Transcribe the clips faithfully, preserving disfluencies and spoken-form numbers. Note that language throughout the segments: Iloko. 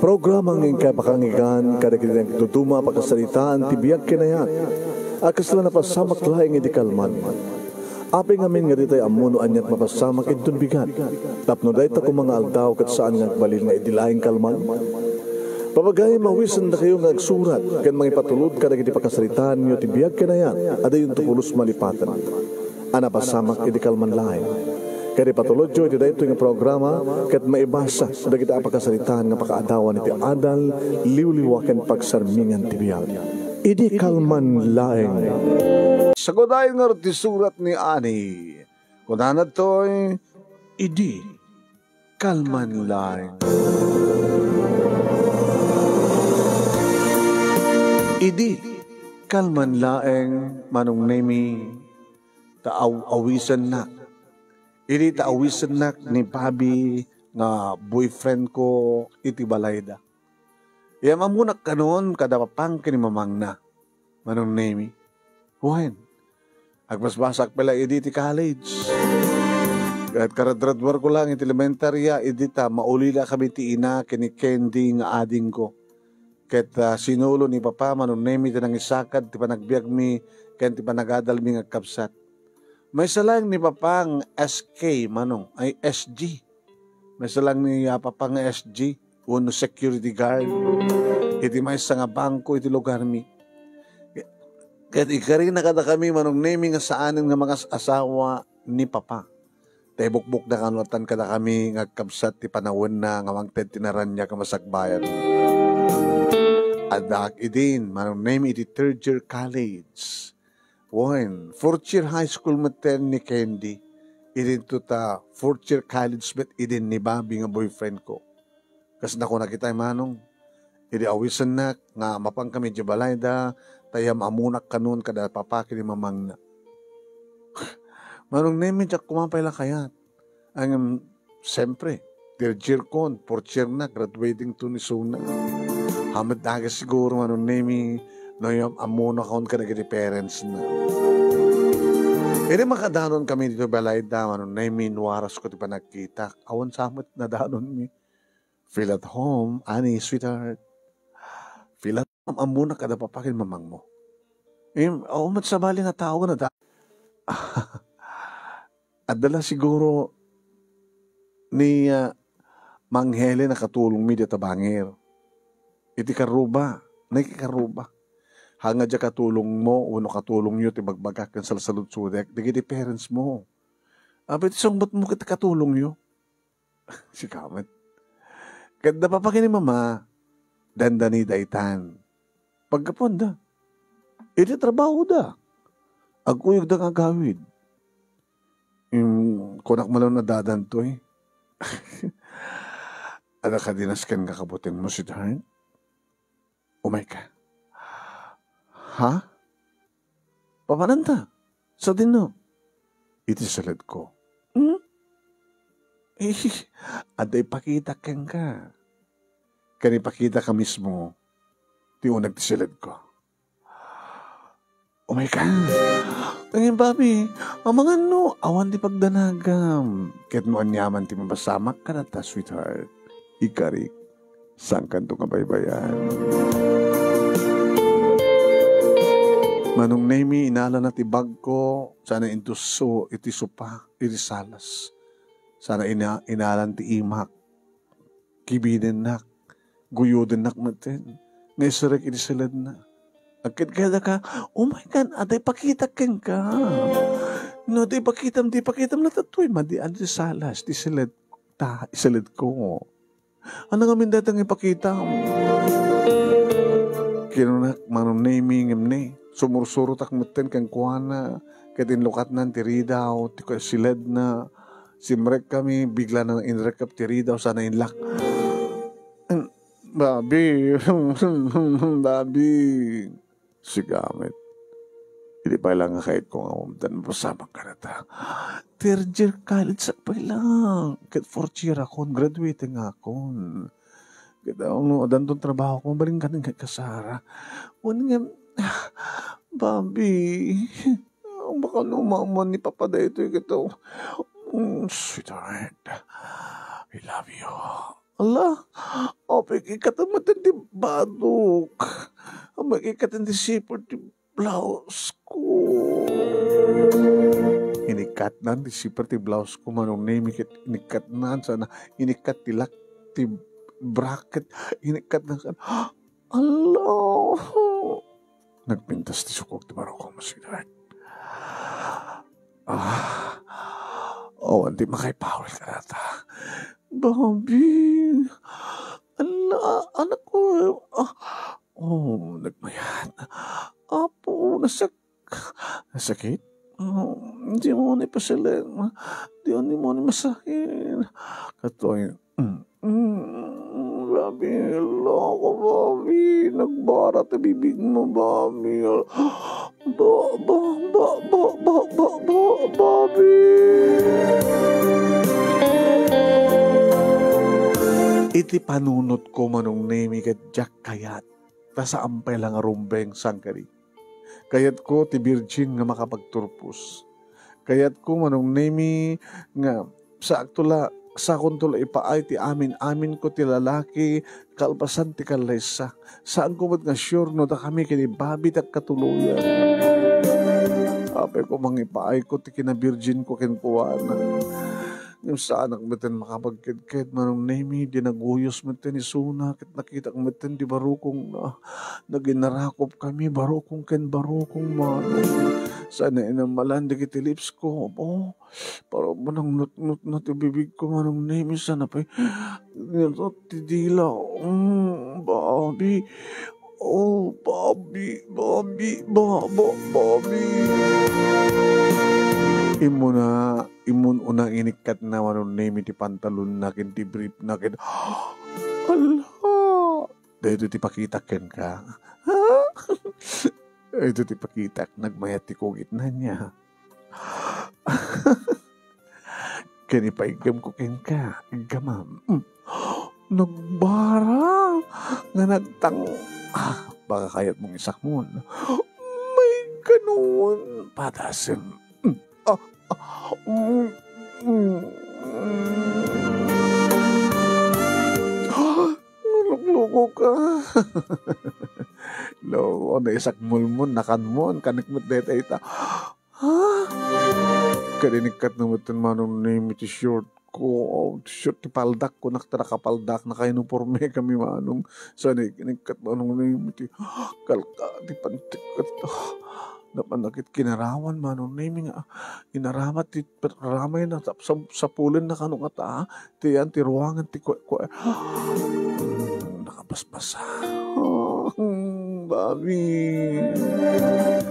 Programa nga inkay pakanggan kadagiti nagduduma a pakasaritaan ti biag ken ayat a kasla napasamak laeng idi kalman. Apay ngamin nga ditay ammo no aniat mapasamak inton bigat, tapno dayta koma nga aldaw ket saan nga agbalin nga idi laeng kalman? Papagayam, awisendakayo nga agsurat ken mangipatulod kadagiti pakasaritaanyo ti biag ken ayat a dayonto pulos malipaten a napasamak idi kalman laeng. Ket ipatulodyo iti daytoy nga programa ket maibasa dagiti a pakasaritaan nga pakaadawan iti adal, liwliwa ken pagsarmingan ti biag. Idi kalman laeng. Sagudayen ngarud ti surat ni Ani. Kunana ditoy, idi kalman laeng. Idi kalman laeng, Manong Nemi, ta aw-, awisennak. Idi ta awisennak ni Bobby nga boyfriend ko iti balayda. Ngem ammonak kanon kada papang ken ni mamangna, Manong Nemi. Wen, agbasbasak pay la idi ti college. Ket karadradwarko lang iti elementarya idi ta maulila kami ti ina ken ni Candy nga adingko. Ket, ah, sinulo ni Papa, Manong Nemi, ti nangisakad ti panagbiagmi ken ti panagadalmi nga agkabsat. Maysa laeng ni Papa nga S K, Manong, ay, S G. Maysa lang ni, ah, Papa nga S G wenno security guard iti maysa nga bangko iti lugarmi. Ket ikarina kadakami, Manong Nemi, nga saanen nga mangas-asawa ni Papa. Ta ibukbokna kano latta kadakami nga agkabsat ti panawenna nga mangted ti naraniag a masakbayan. Addaak idin, Manong Nemi, iti third year college. Wen, fourth year high school metten ni Candy. Idinto ta fourth year college met idin ni Bobby nga boyfriend ko. Kas nakunak itay, Manong, idi awisennak nga mapankami idiay balayda, ta yam-ammonak kanon kada Papa ken ni mamangna. Manong Nemi, diak koma pay la kayat. Ngem, siyempre, third year kon, fourth year na, graduating to ni Suna. Hamet dagi siguro, Manong Nemi, no yam-ammonakon kadagiti parents na. Idi makadanon kami ditoy balayda, Manong Nemi, inwaras ko ti panagkitak. Awan sa met nadanonmi. Feel at home, Ani, sweetheart. Feel at home, ammona kada Papa ken mamangmo. Em, awan met sabali nga tao nga nada-, adda la siguro ni, ah, Mang Helen a katulongmi diay tabangir. Iti karruba, nakikarruba. Haan nga diay katulongmo wenno katulongyo ti bagbagak ken salsaludsodek dagiti parents mo. Apay ti sungbatmo ket katulongyo? Sika met. Ket da Papa ken ni Mama, dandanida itan. Paggapuanda, iti trabahoda. Agkuyogda nga agawid. Mm, kunak man laeng a dadantoy. Adda kadi nasken nga kabutengmo, sweetheart? Umayka. Ha? Papananta? Sadino? Iti siledko. Hmm? Eh, adda ipakitak kenka. Ken ipakitaka mismo ti uneg ti siledko. Umayka. Ay, Bobby, amangan no awan ti pagdanagam. Ket no aniaman ti mapasamak kadata, sweetheart, ikarik, saankanto nga baybay-an. Manong Nemi, inalana ti bagko, sana intusso iti sopa, iti salas. Sana ina-, inalan ti imak. Kibidennak, guyodennak metten, nga isirek iti siledna. Agkidkidaka, "Oh my God, adda ipakitak kenka." No, adda ipakitam, adda ipakitam na tatoy, madi, adda salas, ti siled, ta, siledko. Ano nga min datang ipakitam? Kinunak, Manong Nemi, ngem ni, sumursurotak metten kenkuana, ket inlukatnan ti ridaw, ti siledna, simrek kami, bigla na inrekep ti ridaw, sana inlak. Babi, babi. Sigamet. Idi pay lang nga kayatko nga umdan, mapasamak kadata. Third year college sak pay lang. Ket fourth year akon, graduating akon. Ket, ah, no, addanton trabaho ko, mabalin ka nga kasara. Wen nga, Bobby, baka no maammuan ni Papa daytoy ket, mm, sweetheart, I love you. Ala, apay, ikkaten met ti badok. Apay, ikkaten ti zipper ti blouse ko. Inikkatnan ti zipper ti blouse ko, Manong Nemi, ket inikkatnan sana, inikkat ti lock ti bracket, inikkatnan sana. Ala! Nagpintas ti sukog ti barukong, Mister Edward. Ah, awan ti makaipawil kadata. Bobby! Ala, anak ko, ah, oh, nagmayat. Apo, nasak-, nasakit? Oh, di mo ni pasalan. Di mo ni masahin. Katoy, mm, mm, Bobby, ala ka, Bobby. Nagbara ti bibig mo, Bobby. Ba, ba, ba, ba, ba, ba, ba, Bobby. Iti panunot ko, Manong Nemi, ket diak kayat ta saan pay la nga rumbeng, saan kadi? Kayatko ti birgin nga makapagturpos. Kayatko, Manong Nemi, nga saakto la, sakonto la ipaay ti amin-amin ko ti lalaki kalpasan ti kallaysa. Saanko met nga sure no dakami ken ni Bobby ti agkatuloyan. Apay ko mangipaayko ti kinabirgin ko kenkuana. Ngem saanak metten makapagkedked, Manong Nemi, di naguyos metten isuna, ket nakitak metten ti barukongna. Naginarakop kami, barukong ken barukong, Manong. Sana inammalan dagiti lips ko. Oh, para manangnutnot na ti bibig ko, Manong Nemi, sana pay nutnot ti dila. Mm, Bobby. Oh, Bobby, Bobby, Baba, Bobby. Immuna, immun-una inikkatna, Manong Nemi, ti pantalonna ken ti briefna ket, ala! Daytoy ti pakitak kenka. Daytoy ti pakitak, nagmayat ti kugitna, ania. Ken ipaiggamko kenka, iggamam. Mm. Nagbara nga nagtang-, ah, baka kayatmong isakmon. Maigganon, padasem. Mm. Ah, ah, mm, mm. Nalukluko ka. Lo, ano, isakmolmon, nakanmon, kanek met dayta ita. Ha? Kadi nikkat na met Manong Nemi ti short ko, oh, ti short ti paldak ko, nakta nakapaldak, nakauniforme kami, Manong. Sa ni-, nikkat Manong Nemi ti kalka, ti pantikkat. Napanakit kinarawan, Manong Nemi nga, inaramat ti ramay na sap-, sap-, sapulen na kano nga ta, ti yan, ti ruangan, ti kwe-, kwe-, nakabasbasa. Bobby.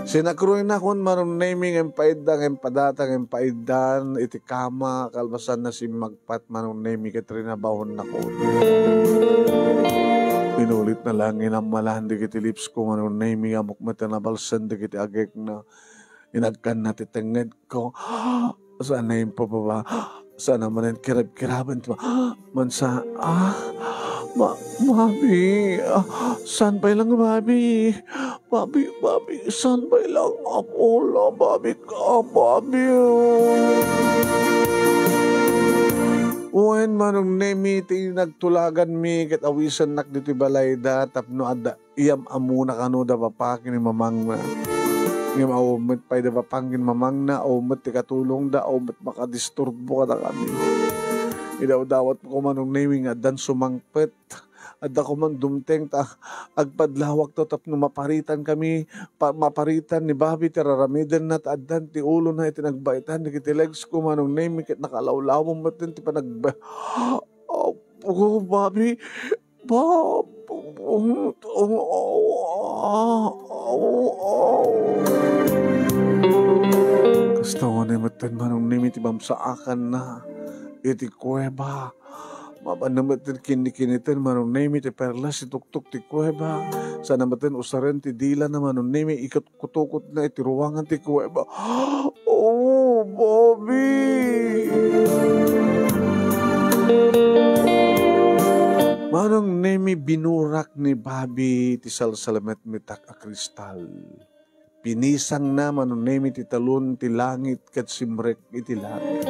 Sinakruy na kon Manong Nemi nga impaidda, nga impadata, nga impaiddan iti kama, kalpasan na simmagpat Manong Nemi ket rinabahon na ko. Pinulit na lang inammalan dagiti lips ko, Manong Nemi, nga mukmet a nabalsen dagiti agekna. Inagkanna ti tengnged ko. Saan na impababa. Saan na manen kirab-kiraben ti ma-, mansa-, ah, ma-, Bobby, ah, saan pay lang, Bobby? Bobby, Bobby, saan pay lang? Apo la, Bobby ka, Bobby. Wen, Manong Nemi, ti nagtulaganmi, ket awisennak ditoy balayda, tapno adda iyam-ammona kano da papa ken ni mamangna. Ngem awan met pay da papa ken mamangna, awan met ti katulongda, awan met makadisturbo kadakami. Idawdawat ko Manong Nemi nga addan sumangpet. Adda ko man dumteng ta agpadlawakto tapno maparitan kami, pa-, maparitan ni Bobby ti raramidenna ta addan ti ulona iti nagbaitan dagiti legs ko Manong Nemi ket nakalawlawom met ti panagba-, Apo, Bobby, Bab-, Kasta unay metten Manong Nemi ti mamsaakanna iti kuweba. Mapanna metten kinnikiniten Manong Nemi ti perlas ti tuktok ti kuweba. Sana metten usaren ti dilana Manong Nemi, ikut-, kutukotna iti ruangan ti kuweba. Oh, Bobby! Manong Nemi, binurak ni Bobby ti salsalametmetak a kristal. Pinisangna Manong Nemi ti talon ti langit ket simrek iti langit.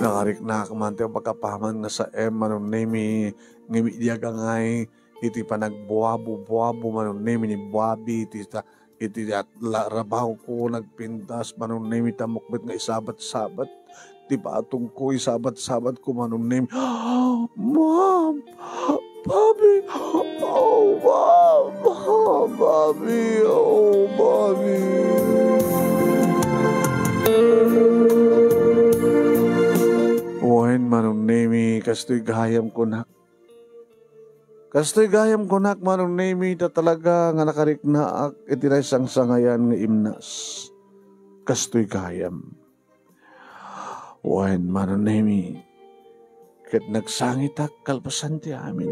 Nakariknaak man ti apakapaman nga saem, Manong Nemi, ngem idi agangay iti panagbuabu-buabu, Manong Nemi, ni Bobby, iti ta-, iti at-, la-, rabawko, nagpintas, Manong Nemi, ta mukmet nga isabat-sabat ti patongko, isabat-sabatko, Manong Nemi. Mom! Bobby! Oh, Mom! Oh, Bobby! Oh, Bobby! Wen, Manong Nemi, kastoy gayam kunak. Kastoy gayam kunak, Manong Nemi, ta talaga nga nakariknaak iti naisangsangayan nga imnas. Kastoy gayam. Wen, Manong Nemi, ket nagsangitak kalpasan ti amin.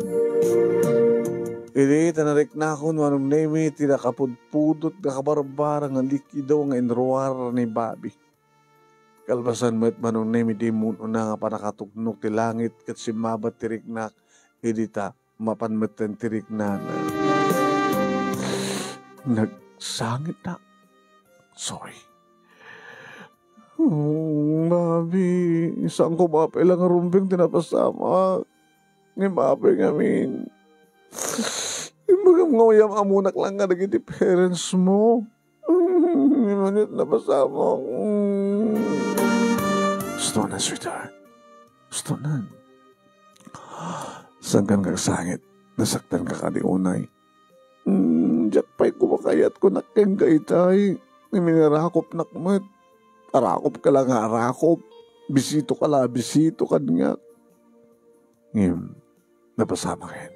Idi ta nariknakon, Manong Nemi, ti nakapudpudot nga kabarbara nga likido nga inruar ni Bobby. Kalpasan met, Manong Nemi, ti immun-una nga pannakatugnog ti langit ket simmabat ti riknak idi ta mapan metten ti riknana. Nagsangitak. Sorry. Hmm, Bobby, saanko pay la nga rumbeng ti napasamak. Ngem apay ngamin. Imbagam nga uyam-amonak lang kadagiti parents mo. Ngem ania ti napasamak. Hmm. Gusto na, sweetheart. Gusto na. Saan ka nagsangit? Nasaktan ka kadi unay? Hmm, diak pay koma kayat kunak kenka itay. Ngem inarakopnak met. Arakop ka la nga arakop. Bisito ka la, bisito kaniak. Ngem, napasamak ken.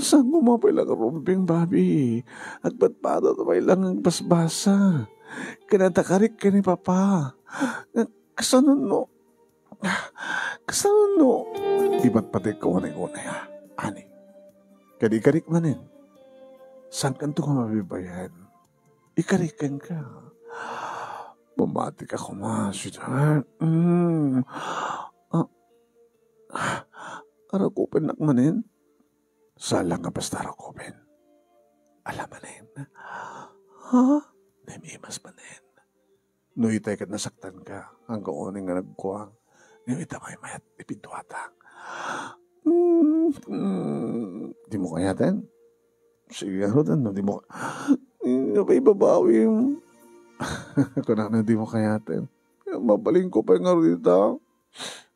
Saanko pay la nga rumbeng, Bobby? Agpadpadata pay la nga agbasbasa. Ken adda karik ken ni Papa. Kasano no Kasano no ipatpategko unay-unay, a? Ani? Kadi ikarik manen. Saankanto nga mabibayan? Ikarik kenka. Mamatika koma, sweetheart. Mm. Ah, arakupennak manen? Saan la nga basta arakupen. Ala manen. Ha? Naimas manen. No itay ket nasaktan ka, anggaw unay nga nagkuang, ngem ita maymayat, ipiduata. Mm, mm, di mo kayaten? Sige, ngaruden, no, di mo, no, ibabawi mo. Kunak na, di mo kayaten. Mabalinko pay ngarud ita.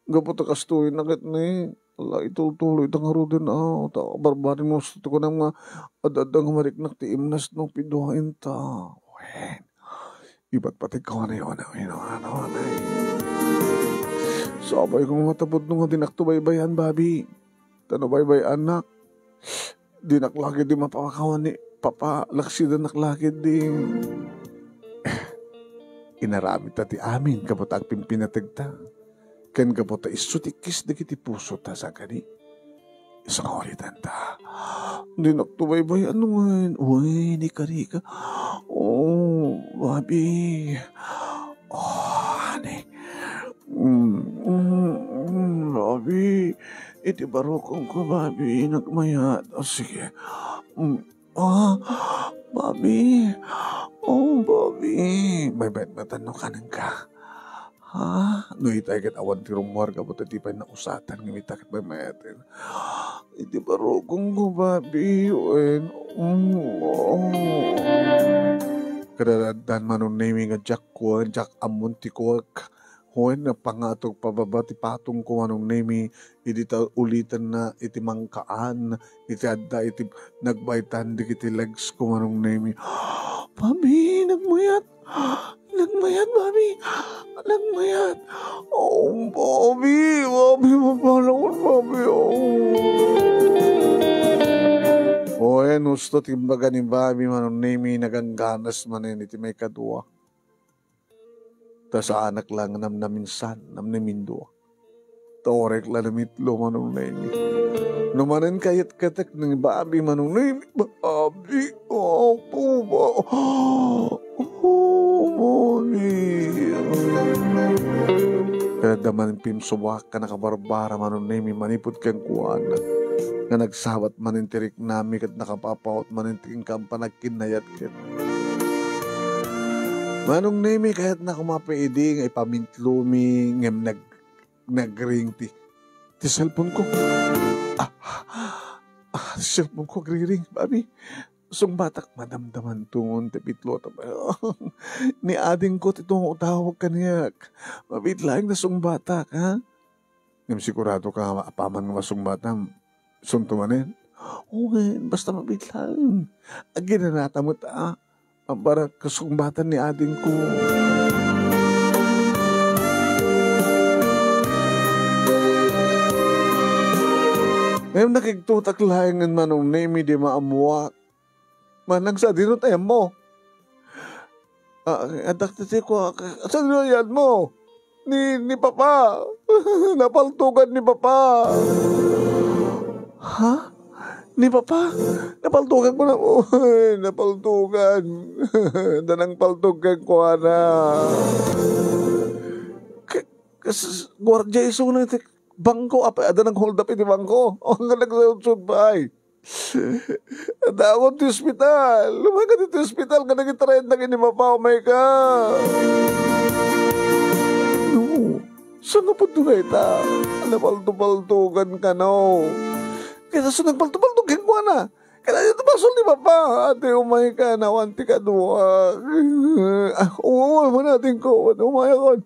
Gapu ta kastoy na ket ni, ala, itutuloy ta ngaruden, a, ta barbari mo, gusto ti kunam nga, ad-adda nga mariknak ti imnas no piduaen ta. Wen, ipatpategko unay-unay, unay-unay. Sapay kong matapudno nga dinakto baybay-an, Bobby. Ta no baybay-annak, dinak la ketdi mapakawan ni Papa, laksidanak la ketdi. Inaramidta ti amin gapu ta agpimpinategta, ken gapu ta isu ti kis dagiti pusota, saan kadi? Isu nga ulitenta. Dinakto baybay-an wen, wen, ikarika. Oh, Bobby. Oh, honey. Mm, mm, mm, Bobby. Iti barukongko, Bobby, nagmayat. O, sige. Mm. Ah, Bobby. Oh, Bobby. Maymayat met no kanenka. Ha? No itay ket awan ti rummuar gapu ta di pay nausatan nga ita ket maymayaten. Iti barukongko, Bobby. Wen, mm, oh. Kadadaddan, Manong Nemi, nga diak kuak, diak ammon ti kuak. Wen, napangatog pababa ti patongko, Manong Nemi, idi ta ulitenna iti mangkaan, iti adda iti nagbaytan dagiti legs ko, Manong Nemi. Bobby, nagmayat! Nagmayat, Bobby! Nagmayat! Oh, Bobby! Bobby, mapalakon, Bobby! Oh! Wen, husto ti imbaga ni Bobby, Manong Nemi, nagangganas manen iti maikadua. Ta saanak la nga namnaminsan, namnamindua. Ta uray la namitlo, Manong Nemi. No manen kayatkatek ni Bobby, Manong Nemi, Bobby, apo, ba-, oh, Bobby. Kaya da manen pimsubak ka nakabarbara, Manong Nemi, manipud kenkuana. Nga nagsabat manen ti riknami ket nakapapaut manen ti inkan panagkinnayat ket Manong Nemi, kayatna koma pay idi nga ipamintlomi ngem nag-, nagring ti, ti cellphone ko. Ah, ah, ti cellphone ko agriring, Bobby. Sungbatak, madamdaman tungon ti pitlo. Ni adingko ti tungtawag kaniak. Mabiit laeng nga sungbatak, ha? Ngem sigurado ka nga apaman nga masungbatam, sunto manen? Wen, basta mabiit laeng. Aginanata met a, a, para kasungbatan ni adingko. Ngem nakigtotak laeng ken Manong Nemi idi maammoak. Manang sadino ti ayanmo? Ah, adda ti kua, sadino ti ayanmo? Ni, ni Papa. Napaltogan ni Papa. Ha? Ni Papa? Napaltogan ko na. Uy, napaltogan. Adda nangpaltog kenkuana. K-, kas-, guardia isu na ti bangko. Apay, adda nang-hold up iti bangko. O, nga nagsaludsod pa ay. Adda awan ti ospital. Umayka ti ospital nga nagitarayan dagiti mapawmayka. No, saan nga pudno nga ita? Napaltopaltogan kano. Kaya sa nagpaltopaltog kenkuana. Kaya ito basol ni Papa. Ate, umayka, nawan ti kaduak. Ah, oo, manating ko. Umayakon.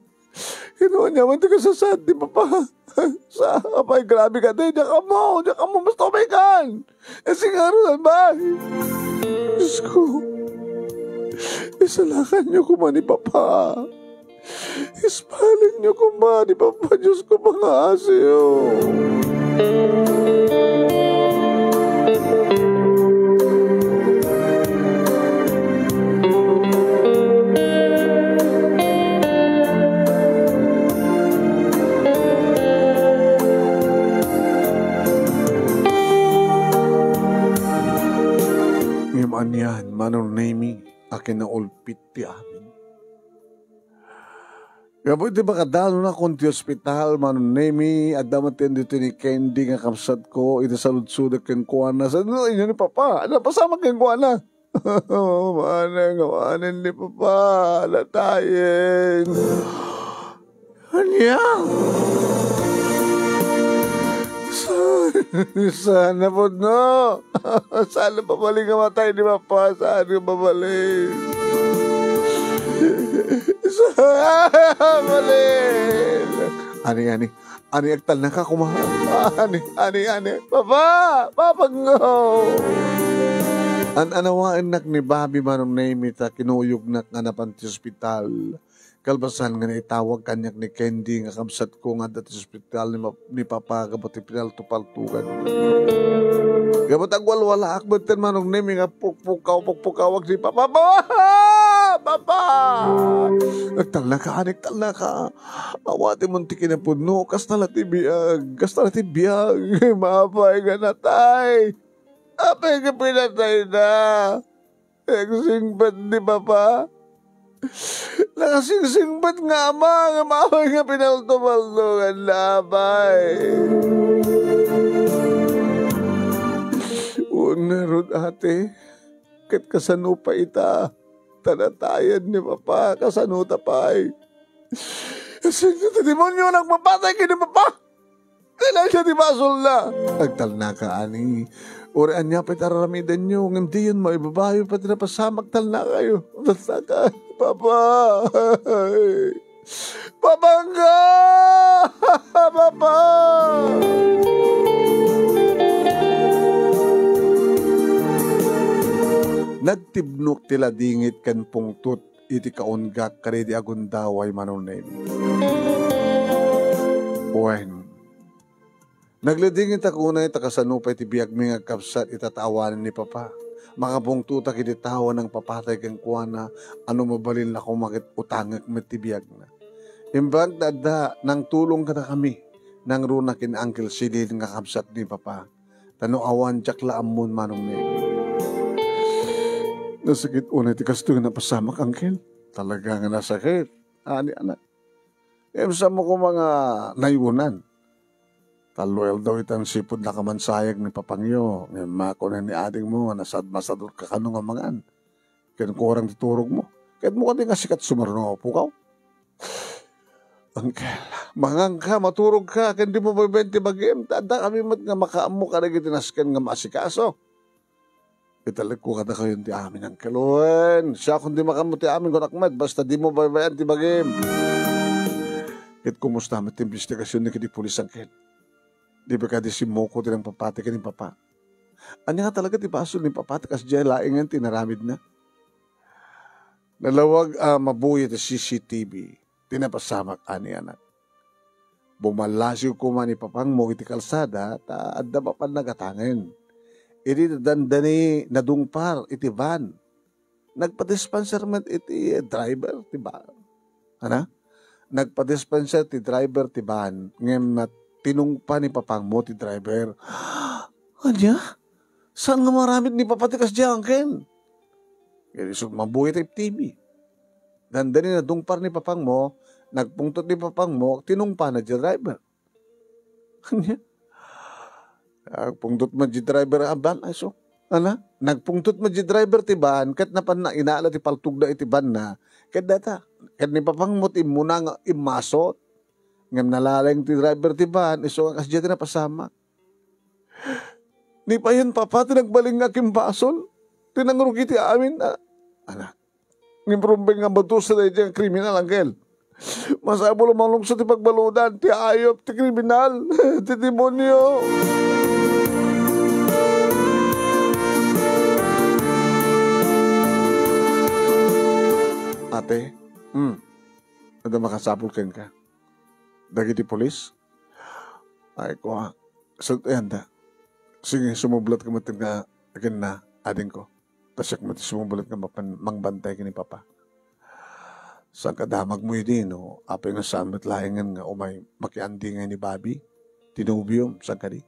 Ino aniaman ti kasasaad ni Papa? Sa, apay, grabe ka, te. Diak ammo, diak ammo, basta umaykan. E, singarunan ba? Diyos ko, isalakanyo koma ni Papa. Ispalinyo koma ni Papa, Diyos ko, pangaasiyo. Ngem anian, Manong Nemi, a kinaulpit ti amin. Gapu iti makadalonakon ti ospital, Manong Nemi, adda met ti ditoy ni Candy nga kabsatko, iti saludsodek kenkuana. Sadino inyo ni Papa? Napasamak kenkuana. Manen, manen ni Papa, natayen. Ania? Sa-, saan a pudno? Saan a mabalin nga matay ni Papa? Saan a mabalin? Saan a mabalin? Ani, ani. Ani, agtalnaka koma. Ani, ani, ani. Papa! Papa, ngo! An-anawaennak ni Bobby, Manong Nemi, ta kinuyognak nga napan ti ospital. Kalpasan nga naitawag kaniak ni Candy nga kabsatko nga adda ti ospital ni ma-, ni Papa gapu ti pinaltupaltugan. Gapu ta agwalwalaak metten, Manong Nemi, nga pukpukaw, pukpukawak ni Papa. Papa! Papa! Agtalnaka, ani, agtalnaka. Awatem ti kinapudno, kasta la ti biag, kasta la ti biag. Maapay nga natay? Apay nga pinatayna? Nagsingpet ni Papa. Nakasingsingpet nga ama nga maapay nga pinaltupaltuganna, apay. Wen ngarud, ate, ket kasano pay ita? Ta natayen ni Papa, kasano ta pay? Sino ti demonio nga agpapatay ken ni Papa? Kailangan siya ti basolna. Agtalnaka, ani. Uray ania pay ti ar-aramidenyo, ngem diyon maibabayo pay ti napasamak, talnakayo. Talnaka, Papa. Papa nga! Papa! Nagtibnok ti ladingit ken pungtot iti kaunggak kadaydi a gundaway, Manong Nemi. Wen, nagladingitak unay ta kasano pay ti biagmi nga agkabsat ita ta awanen ni Papa. Makapungtotak iti tao a nangpapatay kenkuana, a no mabalin la koma ket utangek met ti biagna. Imbag ta adda nangtulong kadakami, nangruna ken Uncle Celine nga kabsat ni Papa. Ta no awan, diak la ammon, Manong Nemi. Nasakit unay ti kastoy nga napasamak, Uncle. Talaga nga nasakit. Ani, anak. Ngem saanmo koma nga nayunan. Tallo aldaw itan sipud nakamansayak ni Papangyo, ngem makuna ni adingmo nga nasad-, masadut ka kano nga mangan. Ken kurang ti turogmo. Kayatmo kadi nga sikat sumarno, pukaw? Uncle, manganka, maturogka, ken dimo baybayan ti bagim, ta adda kami met nga makaammo kadagiti nasken nga maasikaso. Italekko kadakayon ti amin, Uncle. Wen, siakon ti makaammo ti amin, kunak met, basta dimo baybayan ti bagim. Ket kumusta met ti imbestigasion ni kadi pulis, Uncle? Di ba kadi simmuko ti nangpapati ken ni Papa? Ania nga talaga ti basol ni Papa ti kasdiay laengen ti inaramidna? Nalawag a mabuya ti C C T V ti napasamak, ani, anak. Bumallasiw koma ni Papangmo iti kalsada ta adda mapan nagatangen. Idi dandani nadungpar iti van, nagpadispenser met iti driver ti van. Ana? Nagpadispenser ti driver ti van, ngem nat-, tinungpa ni Papangmo ti driver. Ania? Saan nga maaramid ni Papa ti kasdiay, Uncle? Ket isu mabuya ti F T V. Dandani nadungpar ni Papangmo, nagpungtot ni Papangmo, tinungpana ti driver. Ania? Nagpungtot met ti driver a van, isu. Ana? Nagpungtot met ti driver ti van, ket napanna inala ti paltogda iti vanna, ket dayta, ket ni Papangmo ti immuna nga immasot. Ngem nalaeng ti driver ti van, isu nga kasdiay ti napasamak. Ni payen, Papa, ti nagbalin nga akimbasol, ti nangrugi ti amin, a-, anak. Ngem rumbeng nga madusa daydiay nga kriminal, Uncle. Masapul a malungsot ti pagbaludan, ti ayup, ti kriminal, ti demonio. Ate, hmm, adda makasapul kenka? Dagiti pulis? Ay, kua. Sut-, ayan da. Sige, sumublat ka met nga akin na, adingko. Ta siak met ti sumublat nga mapan-, mangbantay ken ni Papa. Saan ka damagmo idi, no? Apay nga saan met laengen nga umay makiandi ngay ni Bobby? Ti nobiom, saan kadi?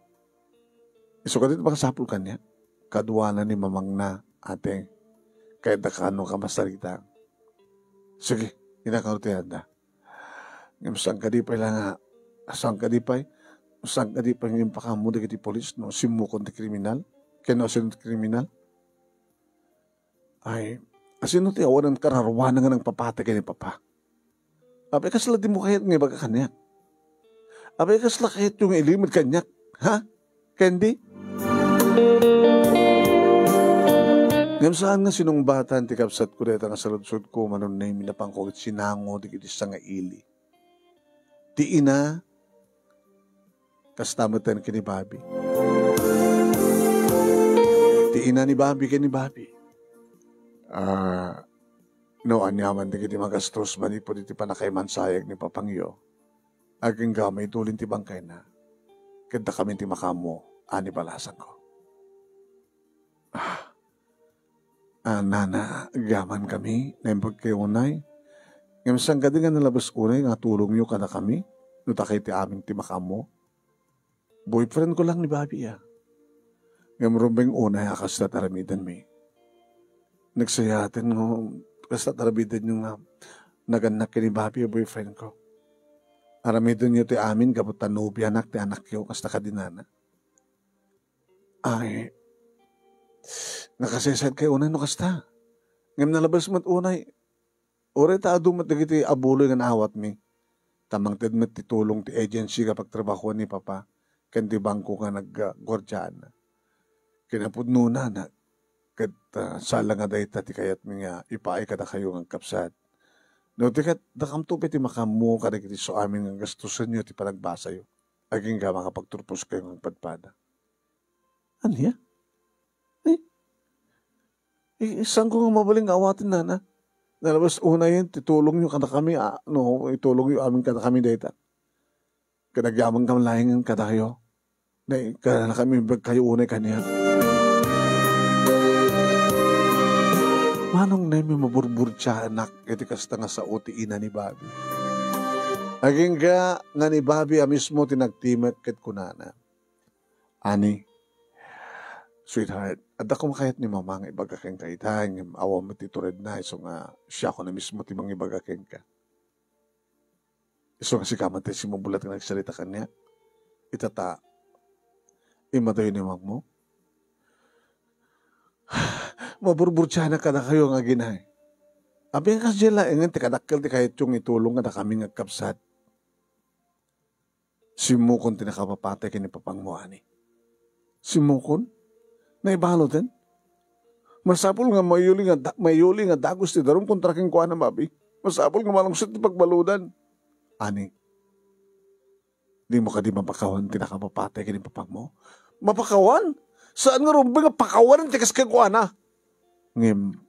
Isu kadi ti makasapul kaniak? Kaduana ni mamangna, ate. Kayatda kaano ka masarita. Sige, inakar ti adda. Ngem saan kadi pay la nga, saan kadi pay, saan kadi pay nga impakaammo dagiti pulis no simmukon ti kriminal? Ken no asino ti kriminal? Ay, asino ti awanan kararuanan nga nangpapati ken ni Papa? Apay kasla dimo kayat nga ibaga kaniak? Apay kasla kayatyo nga ilimed kaniak? Ha? Candy? Ngem saan nga sinungbatan ti kabsatko dayta nga saludsodko, Manong Nemy, napanko ket sinango dagiti sangaili. Ti ina, kasta metten ken ni Bobby. Ti ina ni Bobby ken ni Bobby. Ah, no aniaman dagiti magastos manipud iti pannakaimansayeg ni Papangyo, agingga maitulin ti bangkayna, ket dakami ti makaammo, ani balasangko. Ah, ah, nana, agyaman kami, naimbag kayo unay. Ngem saan kadi nga nalabes unay nga tulongyo kadakami, no dakay ti amin ti makaammo? Boyfriend ko lang ni Bobby, ah. Ngem rumbeng unay a kasta ti aramidenmi. Nagsayaten nga kasta ti aramidenyo nga nagannak ken ni Bobby a boyfriend ko. Aramidenyo ti amin gapu ta nobianak ti anakyo, kasta kadi nana. Ay, nakasaysayat kayo unay no kasta. Ngem nalabes met unay, uray ta adu met dagiti abuloy nga naawatmi. Ta mangted met ti tulong ti agency nga pagtrabahoan ni Papa ken ti bangko nga nagguardiaanna. Kinapudnona, ket, ah, sala nga dayta ti kayatmi nga ipaay kadakayo nga agkabsat. No di ket, dakamto pay ti makaammo kadagiti suamin nga gastusenyo ti panagbasayo. Agingga makapagturposkayo nga agpadpada. Ania? Eh, eh, saanko nga mabalin nga awaten, nana? Nalabes unayen ti tulongyo kadakami, a, no, itulongyo amin kadakami dayta. Ket agyaman kam laengen kadakayo. Nay, kadakami, imbag kayo unay kaniak. Manong Nemy, maburburtianak iti kasta nga sao ti ina ni Bobby. Agingga nga ni Bobby a mismo ti nagtimek ket kunana, Ani, sweetheart, adda koma kayat ni Mama nga ibaga kenka ita, ngem awan met ti turedna, isu nga siakon a mismo ti mangibaga kenka. Isu nga sika met ti simmublat nga nagsarita kaniak. Ita ta, immadayo ni Mamangmo. Maburburtianak kadakayo nga aginay. Apay nga kasdiay laengen ti kadakkel ti kayatyo nga itulong kadakami nga agkabsat? Simmukon ti nakapapatay ken ni papangmo, ani. Simmukon? Naibaluten? Masapul nga mayuli nga da-, mayuli nga dagus ti darum kontra kenkuana, babi. Masapul nga malungsot ti pagbaludan. Ani, dimo kadi mapakawan ti nakapapatay ken ni papangmo? Mapakawan? Saan nga rumbeng nga pakawanen ti kas kenkuana? Ngem,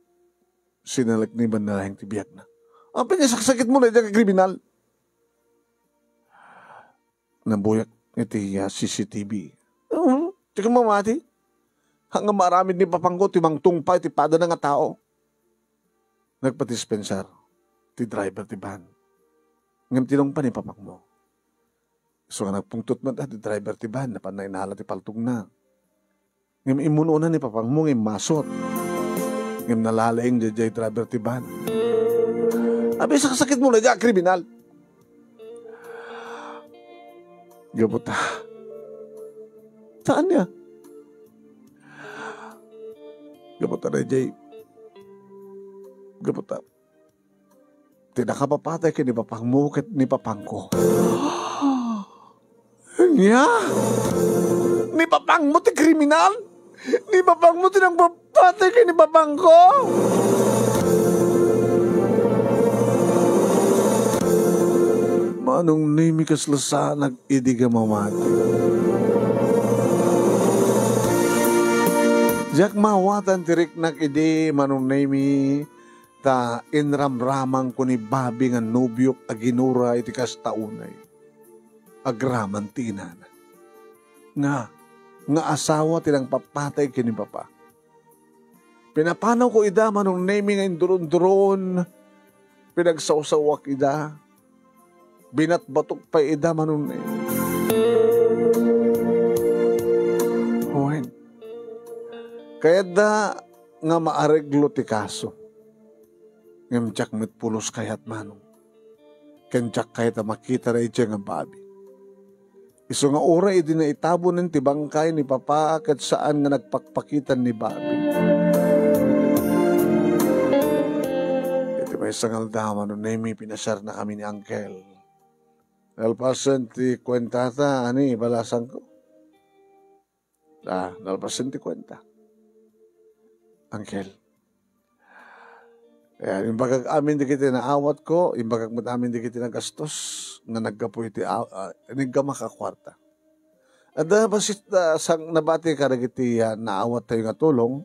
sinalekniban na laeng ti biagna. Apay nga saksakitmo daydiay nga kriminal? Nabuyak iti, ah, C C T V. Oo, ti mamati. Haan nga maaramid ni papangko ti mangtungpal iti padana nga tao. Nagpadispensar ti driver ti van. Ngem tinungpa ni papangmo. Isu nga nagpungtot met ti driver ti van, napan nainala ti paltogna. Ngem immun-una ni papangmo nga immasut. Ngem nalalaing daydiay driver ti van. Apay saksakitmo daydiay a kriminal? Gapu ta. Saan niya? Gapu ta daydiay. Gapu ta. Ti nakapapatay ken ni papangmo ket ni papangko. Ania? Ni papangmo ti kriminal? Ni papangmo ti nangpapatay ken ni papangko? Manong Nemi, kasla saanak idi nga mamati. Diak maawatan ti riknak idi, Manong Nemi, ta inramramangko ni Bobby nga nobiok a ginura iti kasta unay. Agraman ti inana. Nga, nga asawa ti nangpapatay ken ni papa. Pinapanawko ida, Manong Nemi, nga induron-duron. Pinagsawsawak ida. Binatbatok pay ida, Manong Nemi. Wen, kayatda nga maareglo ti kaso. Ngem diak met pulos kayat, Manong. Ken diak kayat a makita daydiay nga babi. Isu nga uray idi naitabonen ti bangkay ni papa ket saan nga nagpakpakitan ni babi. Iti maysa nga aldaw, Manong Nemi, pinasiarnakami ni Uncle. Nalpasen ti kuentata, ani, balasangko. Ah, nalpasen ti kuenta. Uncle. Ayan, imbagak amin dagiti naawatko, imbagak met amin dagiti nagastos nga naggapu iti, ah, ah, naggamak a kuarta. Adda bassit, ah, sang nabati kadagiti, ah, naawattayo nga tulong,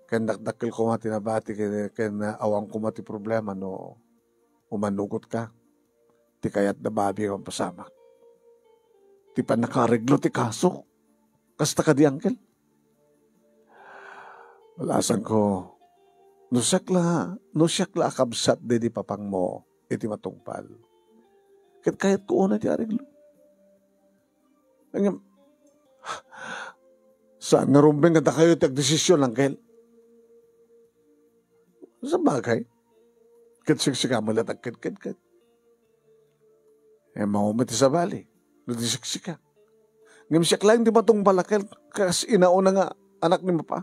ken dakdakkel koma ti nabati ken, ken, ah, awan koma ti problema no umanugot ka. Ti kayat da babi nga mapasamak. Ti pannakareglo ti kaso. Kasta kadi, Uncle? Balasangko, no siak la, no siak la a kabsat daydi papangmo iti matungpal, ket kayatko unay ti areglo. Ngem, saan nga rumbeng nga dakayo ti agdesision, Uncle? Sabagay, ket siksika met la ti agkedkedket. Eh, mao met ti sabali, no di siksika. Ngem siak laeng ti matungpal a kel-, kas inauna nga anak ni Mapa.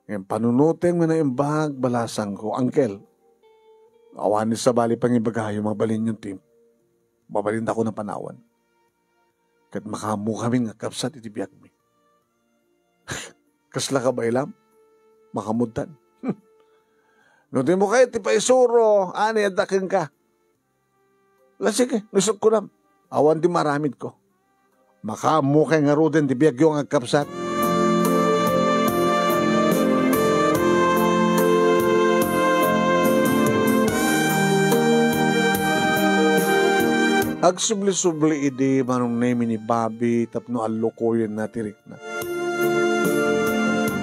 Ngem panunotem nga naimbag, balasangko, Uncle. Awan ni sabali pangibagayo, mabalinyon ti, mabalindakon a panawan. Ket makaammokamin nga kabsat iti biagmi. Kasla kabaylam? Makamudtan. No dimo kayat ti paisuro, ani, adda kenka. La, sige, no isut' kunam. Awan ti maaramidko. Makaammokay ngaruden ti biagyo nga agkabsat. Agsubli-subli idi Manong Nemi ni Bobby tapno allukoyenna ti rikna.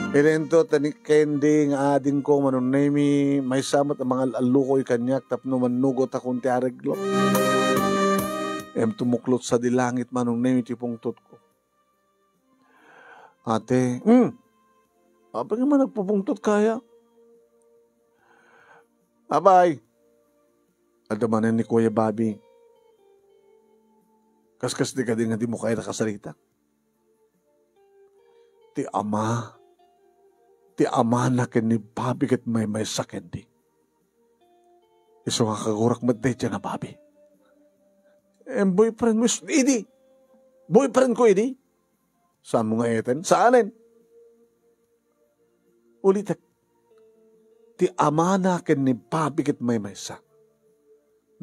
Ilento ta ni Candy nga adingko, Manong Nemi, maysa met a mangal-allukoy kaniak tapno mannugotakon ti areglo. Ngem tumuklot sadi langit, Manong Nemi, ti pungtotko. Ate, hmm, apay nga man nagpupungtot kaya? Abay, adda manen ni Kuya Bobby. Kaskasdi kadi nga dimo kayat a kasarita? Ti ama, ti amana ken ni Bobby ket maymaysa ken di. Isu nga kagurak met daydiay nga babi. Em, boyfriend mo is-, idi. Boyfriend ko idi. Saan mo nga eten? Saanen? Ulitek, ti amana ken ni babi ket maymaysa.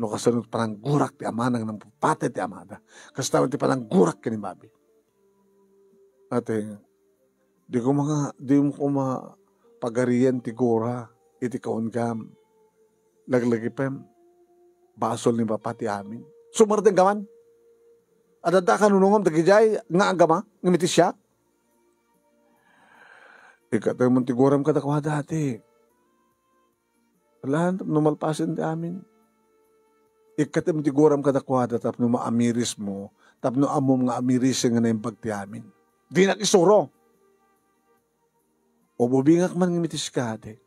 No kasano pananggurak ti amana nga nangpapatay ti amada, kasta met ti pananggurak ken ni babi. Ate, di ko mga, di mo ko ma-, pagarian ti gura iti kaungam. Laglagipem, basol ni Papa ti amin. Sumardeng ka man. Adda ka nunungam dagidiay nga agama, nga mitisiak. Ikkatem ti guram kadakuada, ati. Lan, tapno malpasen ti amin. Ikkatem ti guram kadakuada, tapno maamiris mo, tapno ammom nga amirisen nga naimbag ti amin. Dinak isuro. Ububingak man nga mitis ka, ate.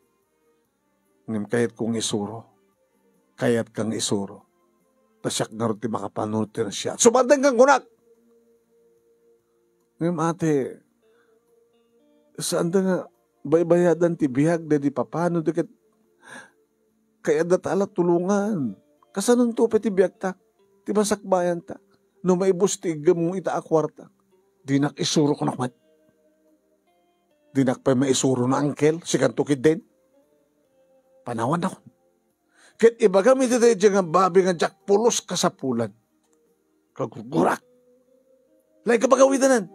Ngem kayatko nga isuro. Kayatka nga isuro. Ta siak ngarud ti makapanunot ti nasia. Sumardeng kan kunak! Ngem, ate, saanda nga baybayadan ti biag daydi papa no di ket kayatda ta la tulongan. Kasanonto pay ti biagta, ti masakbayanta? No maibus ti iggem ita a kuarta, dinak isuro kunak met. Dinak pay maisuro no angkel, sikanto ketdin. Panawan nakon. Ket ibagam iti daydiay nga babi nga diak pulos kasapulan. Kagurgurak. Laeng ka pagawidenen.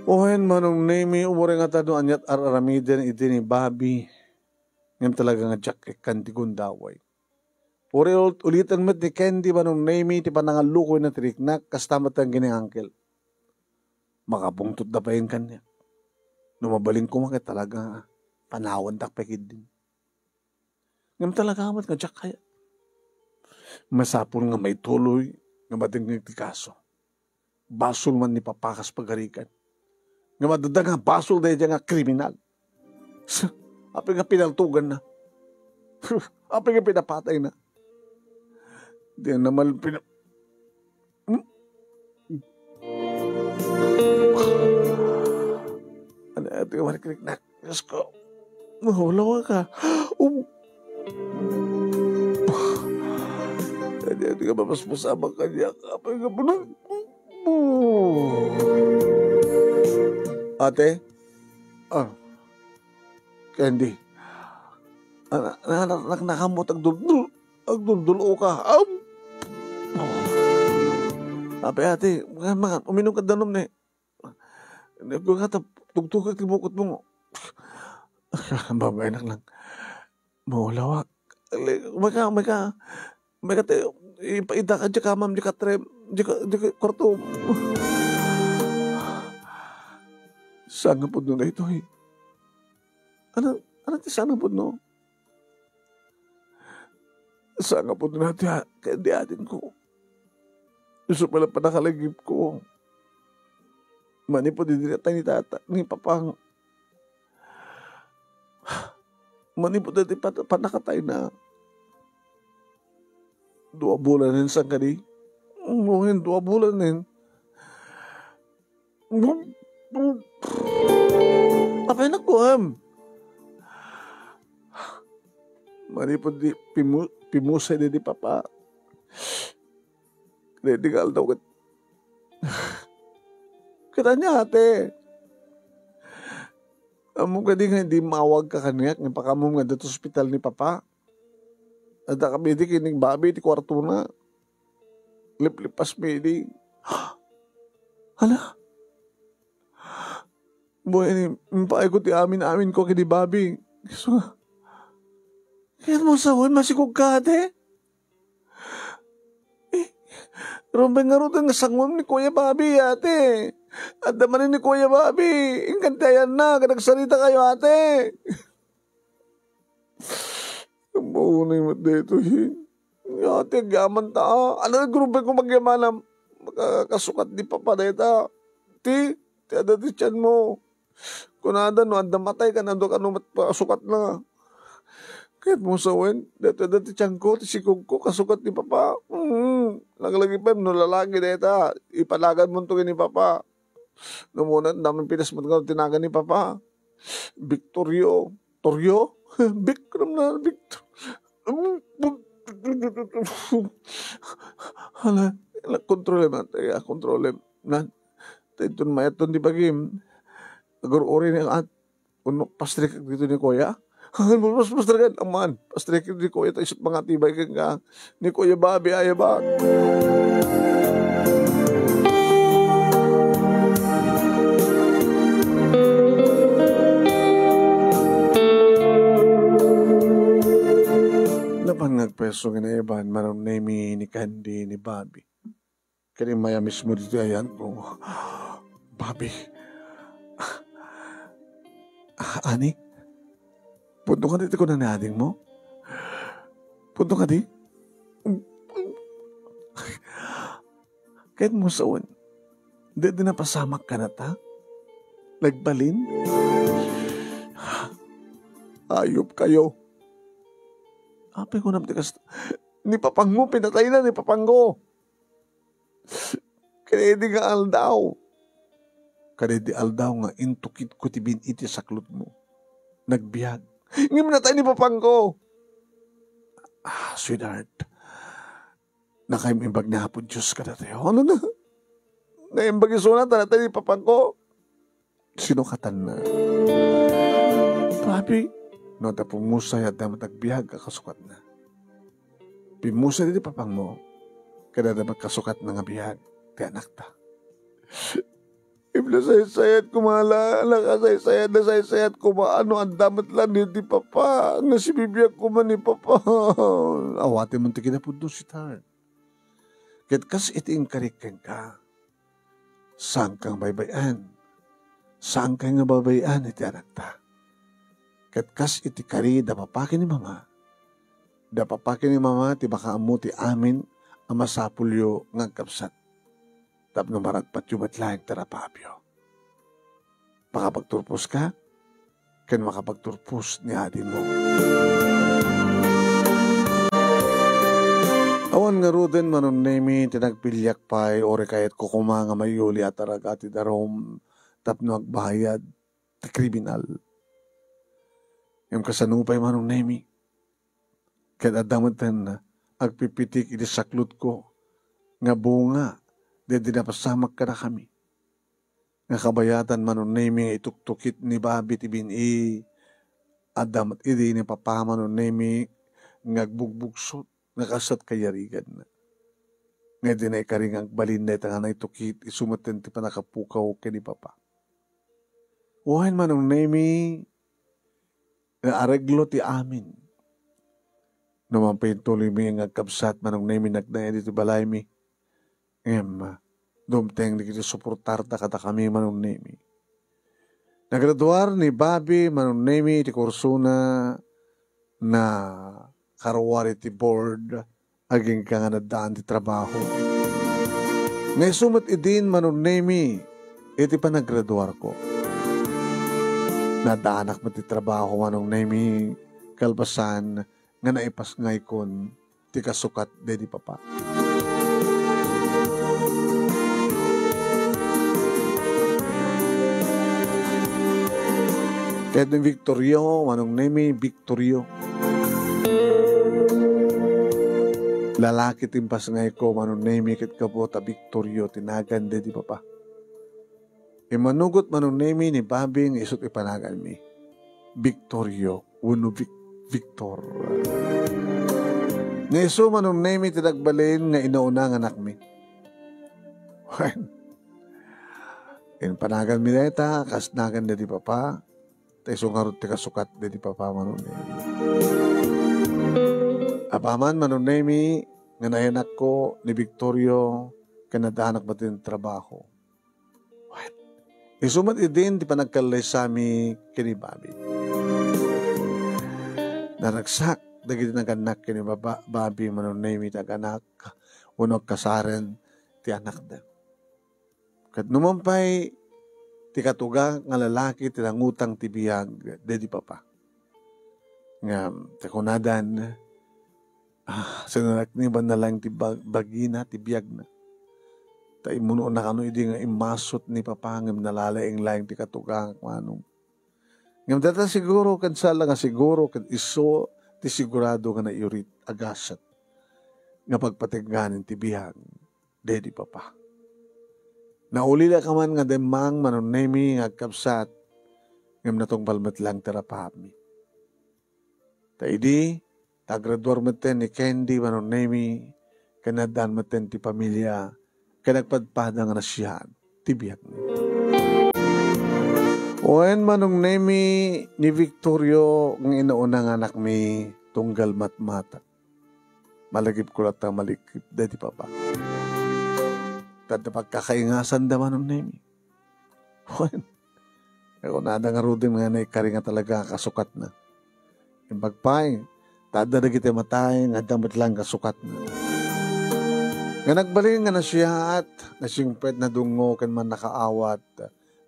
Wen, Manong Nemi, umuri nga ta no aniat ar-aramiden iti ni babi. Ngem talaga nga diak ikkan ti gundaway. Puri ul-, uliten met ni Candy, Manong Nemi, ti panangallukoyna ti riknak, kasta met ti anggi ni Uncle. Makabungtotda pay kaniak. No mabalin koma ket talaga, panawandak pay ketdin. Ngem talaga met nga diak kayat. Masapul nga maituloy nga madengngeg ti kaso. Basol man ni Papa kas pagarigan. Ngem adda nga basol daydiay nga kriminal. Sa, apay nga pinaltuganna? Apay nga pinapatayna? Di na mal pina-, hmm? Ano, ito yung marikrik na. Diyos ko. Mahulawa ka. Um. Adi, adi ka mapaspas abang kanya. Apay nga bulong. Ate? Ah. Candy. Ana, ana, anak, nakamot, agdul-, agdul-, agdul-, agdul-, ka. Am! Apay, ate, mga, mga, uminom ka danum ni. Hindi ko nga, tap-, tugtugak ti bukot mo. Babaynak lang. Maulawak. Umay ka, umay ka. Umay ka, te, ipa-, ida ka, di ka, ma'am, di ka, tre, di ka, di ka, kwarto. Saan nga pudno na ito, eh? Ano, ano ti saan nga pudno? Saan nga pudno na ti a-, kay di atin ko. Isu pala panakalagip ko. Manipud idi natay ni tata, ni papa. Manipud dati pat-, panakatay na. Dua bulanen san kadi? Ngem dua bulanen. Apay nakuam? Manipud di pimu-, pimusay di, di papa. Di, di nga aldaw ket. Ket ania, ate? Ammom kadi nga immawag ka kaniak nga ipakammo nga adda ti ospital ni papa? Adda kami idi ken ni babi ti kuartona. Liplipasmi idi. Hala? Boy, ni, impaayko ti amin-amin ko ken ni babi. Isu nga. Kayatmo sawen, masikog ka, ate? Eh, rumbeng ngarud nga sangoem ni Kuya Babi, ate. Adda manen ni Kuya Babi. Inkan ti ayanna, ket agsarita kayo, ate. Maunay met daytoy. Ate, agyaman ta, ah. Ano, rumbeng ko magyamanam? Maka-, kasukat ni papa dayta. Ti, ti adda ti tianmo. Kunada, no adda matay ka, no adu ka, no mat-, pasukatna. Kayatmo sawen, daytoy adda ti tianko, ti sikogko, kasukat ni papa. Mm, laglagipen, no lalaki dayta, ipalaganmonto ken ni papa. No, muna, damo pinas met nga tinagan ni Papa. Victorio. Torio? Victor na, Victor. Hala, hala, kontrolem, ate, ah, kontrolem. Nan, ta inton mayaton ti bagim. Agur-uri ni at, kuno, pastrek dito ni Kuya. Mas, mas, pastrek, aman. Pastrek ni Kuya, ta isut mga tibay ka nga. Ni Kuya Bobby, ay, ba? Napan nga agpeso nga naiban, Manong Nemi, ni Candy, ni Bobby. Kani maya mismo dito ayan ko. Bobby. Ani? Punto ka dito ko na ni ading mo? Punto ka di? Kahit mo saon, di, di napasamak ka na ta? Nagbalin? Ayop kayo. Apay ko nam ti kasta. Ni Papango, pinatay na ni Papango. Kadaydi nga aldaw. Kadaydi aldaw nga intukitko ti bin-i ti saklotmo. Nagbiag. Ngem natay ni Papango. Ah, sweetheart. Nakaimbag ni Apo Diyos kadatayo. Ano na? Naimbag isuna, ta natay ni Papango. Sino katanna? Papi, no, ta pumusay adda met agbiag a kasukatna. Pimusay ti Papangmo, kada adda met kasukatna nga biag ti anakta. Ibla saysayat ko, mala, nakasaysayat, nasaysayat ko, maano, adda met lang ni ti Papa, nga sibibiag ko man ni Papa. Awati man ti kinapudno, sweetheart. Ket kas iti inkarik kenka, saan kang baybay-an. Saan kay nga baybay-an iti anakta. Ket kas iti kari da papa ken ni mama, da papa ken ni mama ti makaammo ti amin a masapulyo nga agkabsat tapno maragpatyo met laeng ti rapaapyo. Makapagturpos ka ken makapagturpos ni adingmo. Awan ngaruden, Manong Nemi, ti nagpiliak pay, uray kayatko koma nga mayuli a taraga ti darum tapno agbayad ti kriminal. Ngem kasano pay, Manong Nemi? Ket adda metten agpipitik iti saklotko nga bunga daydi napasamak kadakami. Nga kabayatan, Manong Nemi, nga ituktukit ni Bobby ti bin-i, adda met idi ni Papa, Manong Nemi, nga agbugbugsot nga kasat kayariganna. Nga idi naikari nga agbalin dayta nga naitukit, isu metten ti pannakapukaw ken ni Papa. Wen, Manong Nemi, nga areglo ti amin. No mapintuloymi nga agkabsat, Manong Nemi, nagnaed iti balaymi. Ngem, dumteng dagiti suportarda kadakami, Manong Nemi. Nagraduar ni Bobby, Manong Nemi, iti kursona, nakaruar iti board, agingga nga naddaan ti trabaho. Nga isu met idin, Manong Nemi, iti panagraduarko. Naddaanak met ti trabaho, Manong Nemi, kalpasan nga naipasngaykon ti kasukat daydi papa. Ket ni Victorio, Manong Nemi, Victorio. Lalaki ti impasngayko, Manong Nemi, ket gapu ta Victorio ti nagan daydi papa. Immanugot, Manong Nemi, ni Bobby nga isu ti panaganmi. Victorio wenno Vic-, Victor. Nga isu, Manong Nemi, ti nagbalin nga inauna nga anakmi. Wen, impanaganmi dayta kas nagan daydi papa, ta isu ngarud ti kasukat daydi papa, Manong Nemi. Apaman, Manong Nemi, nga nayanakko ni Victorio, ken naddaanak met ti trabaho. Wen, isu met idin ti panagkallaysami ken ni Bobby. Naragsak dagiti nagannak ken ni Baba-, Bobby, Manong Nemi, ti aganak wenno agkasaren ti anakda. Ket numan pay ti katuga nga lalaki ti nangutang ti biag daydi papa. Ngem ti kunadan, ah, sinanaknibanna laeng ti bag-, bagina, ti biagna. Ta immuno na kano idi nga immasut ni Papa ngem nalalaing-laing ti katugangak, manong. Ngem dayta siguro, ken saan la nga siguro, ket isu ti sigurado nga naiurit a gasat nga pagpategganen ti biag daydi Papa. Naulila ka man nga demmang, Manong Nemi, nga agkabsat, ngem natungpal met lang ti rapaapmi. Ta idi, ta agraduar metten ni Candy, Manong Nemi, ken addaan metten ti pamilia, ken nagpadpada nga nasiaat ti biagmi. Wen, Manong Nemi, ni Victorio nga inauna nga anakmi, tunggal matmatak. Malagipko latta nga malagip daydi Papa. Ta adda pagkakaingasanda, Manong Nemi. Wen, kunada ngaruden nga naikari nga talaga a kasukatna. Imbag pay, ta adda dagiti matay nga adda met lang kasukatna. Nga nagbalin nga nasiaat, nasingpet, nadungngo, ken mannakaawat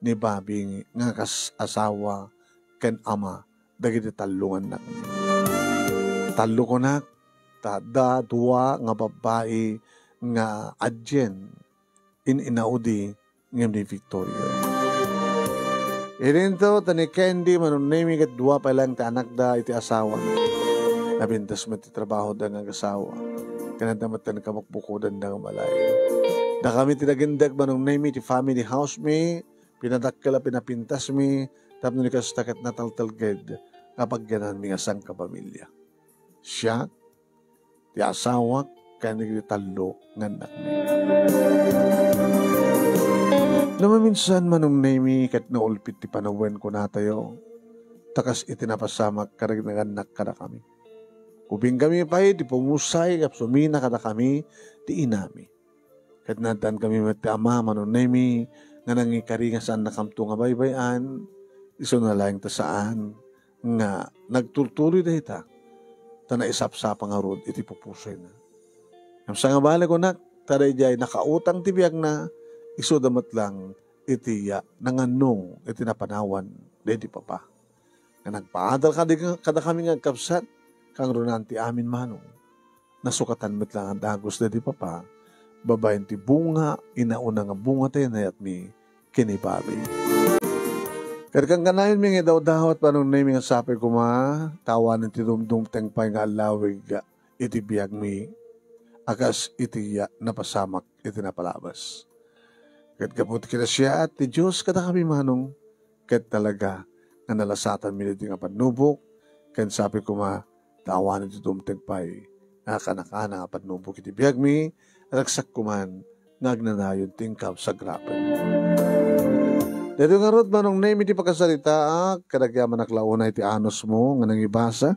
ni Bobby nga kas asawa ken ama dagiti tallo nga annakmi. Tallo kunak, ta adda dua nga babbai nga adien in-inaudi ngem ni Victorio. Idinto, ta ni Candy, Manong Nemi, ket dua pay laeng ti anakda iti asawa. Napintas met ti trabahoda nga agasawa. Ken adda met ti kamukbukodanda nga balay. Dakami ti nagindek, Manong Nemi, ti family house mi, pinadakkel a pinapintasmi, tapno ni kasta ket nataltalged nga pagyananmi nga sangkapamilia. Siak, ti asawak, ken dagiti tallo nga annakmi. No maminsan, Manong Nemi, ket naulpit ti panawen kunatayo, ta kas iti napasamak kadagiti nga annak kadakami. Ubingkami pay ti pumusay a sumina kadakami ti inami. Ket naaddaankami met ti ama, Manong Nemi, nga nangikari nga saannakamto nga baybay-an, isuna laeng ta saan nga nagturtuloy dayta, ta naisapsapa ngarud iti pupusoyna. Ngem sangabali kunak, ta daydiay nakautang ti biagna, isuda met lang iti, ah, nangannong iti napanawan daydi Papa. Nga nagpaadal kadi-, kadakami nga agkabsat, kangrunaan ti amin manong. Nasukatan met lang a dagus daydi Papa, babaen ti bunga, inauna nga bunga ti nayatmi ken ni Bobby. Ket kankanayonmi nga idawdawat, Manong Nemi, nga sapay koma, ta awanen ti dumdumteng pay nga allawig iti biagmi, a kas iti napasamak iti napalabas. Ket gapu ti kinasiaat ti Dios kadakami manong, ket talaga nga nalasatanmi daydi nga pannubok, ken sapay koma, ta awanen ti dumteng pay nga kankana a pannubok iti biagmi, ragsak koman nga agnanayon ti inkam sagrapen. Daytoy ngarud, Manong Nemi, ti pakasaritaak, ket agyamanak la unay ti anusmo nga nangibasa.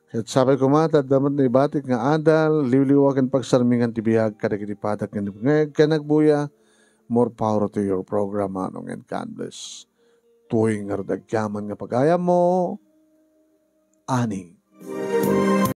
Ket sapay koma, ta adda met naibatik nga adal, liwliwa ken pagsarmingan ti biag kadagiti padak nga nibungeg ken agbuya. More power to your program, Manong, and God bless. Tuy ngarud agyaman nga pagayammo, Ani